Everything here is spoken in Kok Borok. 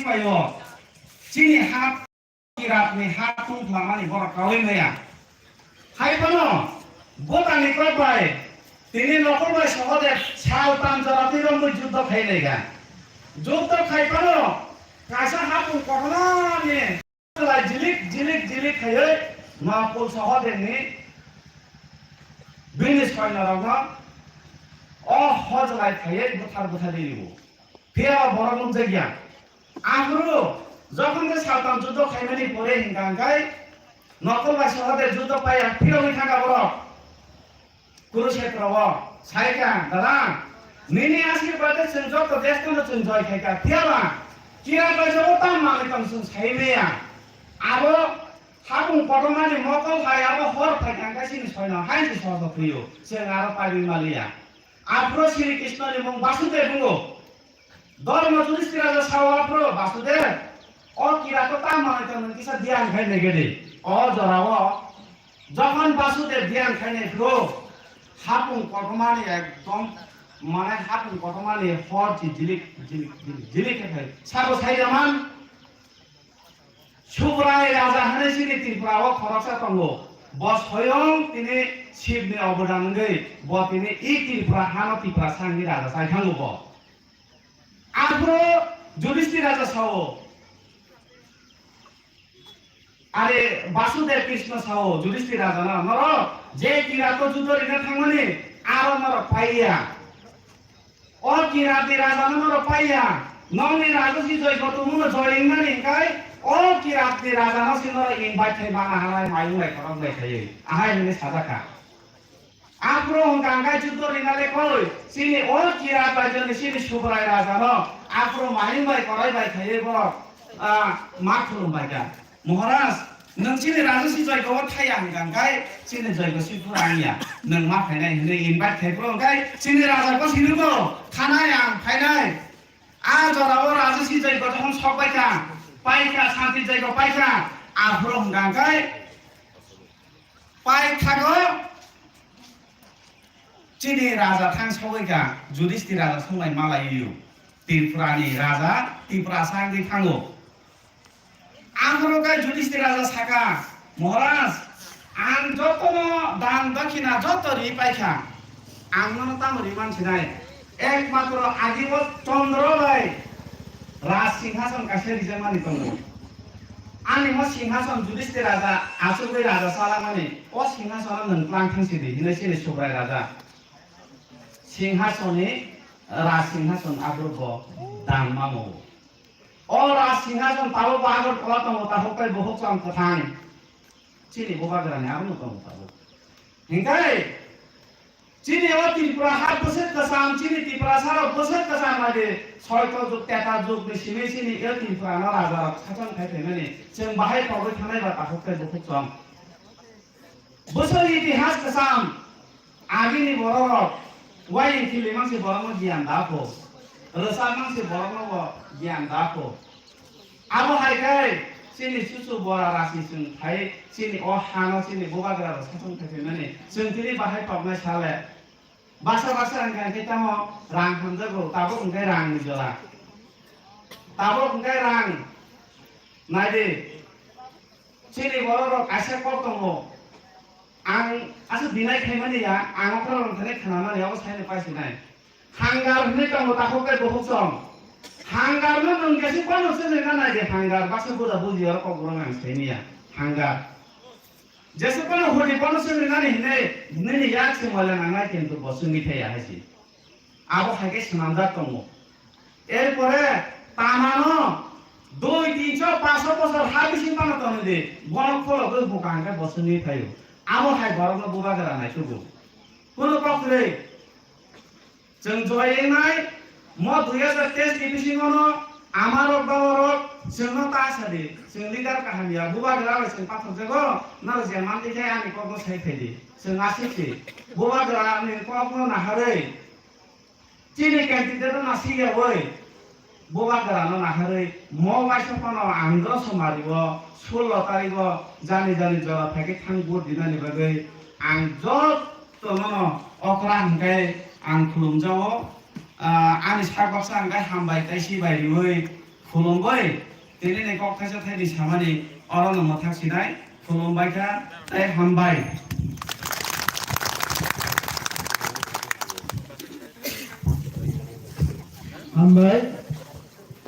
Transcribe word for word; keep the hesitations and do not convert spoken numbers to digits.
Paio, chini ha kiratni ha tungphlamani borok kaui maya. Hai phano botani kok bai tini nokol bai Sohodev sal tam jora twi romwi juddo khai naiga. Juddo khai phano kaisa hapung kotormani jilik jilik jilik khaiwi nokol Sohodevni bini soinorokno o hojlai khaiwi buthar buthar rio. Phiya borok nukjakya. Aphuru jokhon khe saltam juddo khaimani pore hinkha hwnkhe nokol bai Sohodev juddo paiya phirogwi thangkha borok. Kurukshetra o saikha, dada, nini ashirbad de chwng joto desh no chwng joy khaikha. Phiyaba kirat bai joto tam manwi tong chwng sai maya. Abo hapung kotormani mokol hai abo hor phaikha hwnkhe chini soino hai se sojo thwio. Chwng aro paiwi maliya. Aphuru Sri Krishna ni mung Basudev wngo. Dharma Yudhishthir raja sao aphuru Basudev, o kira to ta manwi tong nang kisa dhyan khai nai gede. O jora o jokhon Basudev dhyan khai nai phuru hapung kotormani ekdom mane hapung kotormani hor chi jilik jilik jilik jilik khai sabo sai jaman. Subrai raja hwnwi chini Tripura o khoroksa tongo. Bo soyong tini Shivni obodan wngwi bo tini i Tripura hano Tiprasa wngwi raja chai thango bo. Aphuru Yudhishthir raja sao, are Basudev Krishna sao Yudhishthir raja no, norok je kira to judo rina thangmani aro norok paiya. O kiratni rajano norok paiya, nokni raja si joy kotormano joy wngnani hwnkhe o kiratni rajano si norok invite khai mana halai mayung lai khorok lai khaiwi ahai hwnwi sajakha. Aphuru hwnkha hwnkhe juddo rinale koi chini o kirat raijoni chini Subrai rajano aphuru mayung bai korai bai khaiwi borok, ah, ma khulum baikha. Maharaj, nwng chini raja si joigo o thaya hwnkha hwnkhe chini joigo si phura wngya. Nwng ma phainai hwnwi invite khai phuru hwnkhe chini raja bo sinigo thanai ang phainai. A jora o raja si joigo jokhon sok baikha, paikha, santi joigo paikha, aphuru hwnkha hwnkhe paithago chini raja thang sogwi kha, Yudhishthir raja songlai malaiyo. Tripurani raja, Tiprasa wngwi thango. Aphuru khe Yudhishthir raja sakha, "Maharaj, ang jotono dan dakhina joto ri paikha, ang nono tamo ri mansinai? Ekmatro agi o Chandra bai raj singhason kaisa rijakmani tongo. Ani mo singhason Yudhishthir raja achugwi raja chalangmani, o singhasono nwng twlang thang sidi," hinwi chini Subrai raja singhasonni, raj singhason aphuru bo dan mamo. O raj singhason tabuk bo Agartala tongo, takhuk tei bukhuk chwng kwthang. Chini bubagrani abono tongo tabuk. Hinkhe chini o Tripura ha bwswk kwcham, chini Tiprasa rok bwswk kwcham bai de, soito jug, teta jug ni simi chini o Tripura no raja rok sachon khai phaimani, chwng bahai pogwi thangnai ba takhuk tei bukhuk chwng. Bwswk itihas kwcham, agini bororok uaying khili mansi borokno giyan da kho, rwchap mansi borokno bo giyan da kho. Abo hai khe chini chuchu bora rasi chwng khai chini o hano chini bubagra rok sachung khai phaimani chwng tini bahai poknai sale. Baksa baksa hwnkha hwnkhe tamo rang hamjago, tabuk hwnkhe rang ni jora. Tabuk hwnkhe rang. Nai di. Chini borok rok kaisa kok tongo. Ang aswk dinai khaimani ya, ang okra rok thani khnamani, abo saino paisinai. Hangar hwnwi tongo takhuk tei bukhuk chwng. Hangar no nwng jesuk phano chwngwi na nai di hangar, baksa buda buji oro kok borok ang saimanya. Hangar. Jesuk phano hudi phano chwngwi nani hinwi nini yak se moila nangnai kintu bo chwngwi thaya hai se. Abo hai khe swnamjak tongo. Erpore tamano dui, tinso, paso bosor ha bising phano tonwi di, bono kholobwi buka hwnkhe bo chwngwi phaio. Abo hai borokno bubagra naitugo. Kunu kok kwrwi. Chwng joy wngnai, mo dui hazar teis ni bisingo no amarok baborok chwngno ta sa di, chwng leader kaham ya, bubagra bai chwng pathor jago, naro je manti khe ani kokno sai phai di, chwng aswk si, bubagra ni kokno naharwi, chini candidate no nasi ya oi, bubagra no naharwi, mo waisa phano ang dosomari o, sullo tarik o, jani jani jora phaikhe thang vote dinani bagwi, ang joto Tonono okra hwnkhe ang khulumjago, ah, ani sak baksa hwnkhe hambai tei sibai riui Khulumbai, tini ni kok thaisa thaini samani oro no mwthak sinai, khulumbai kha tei hambai. Hambai,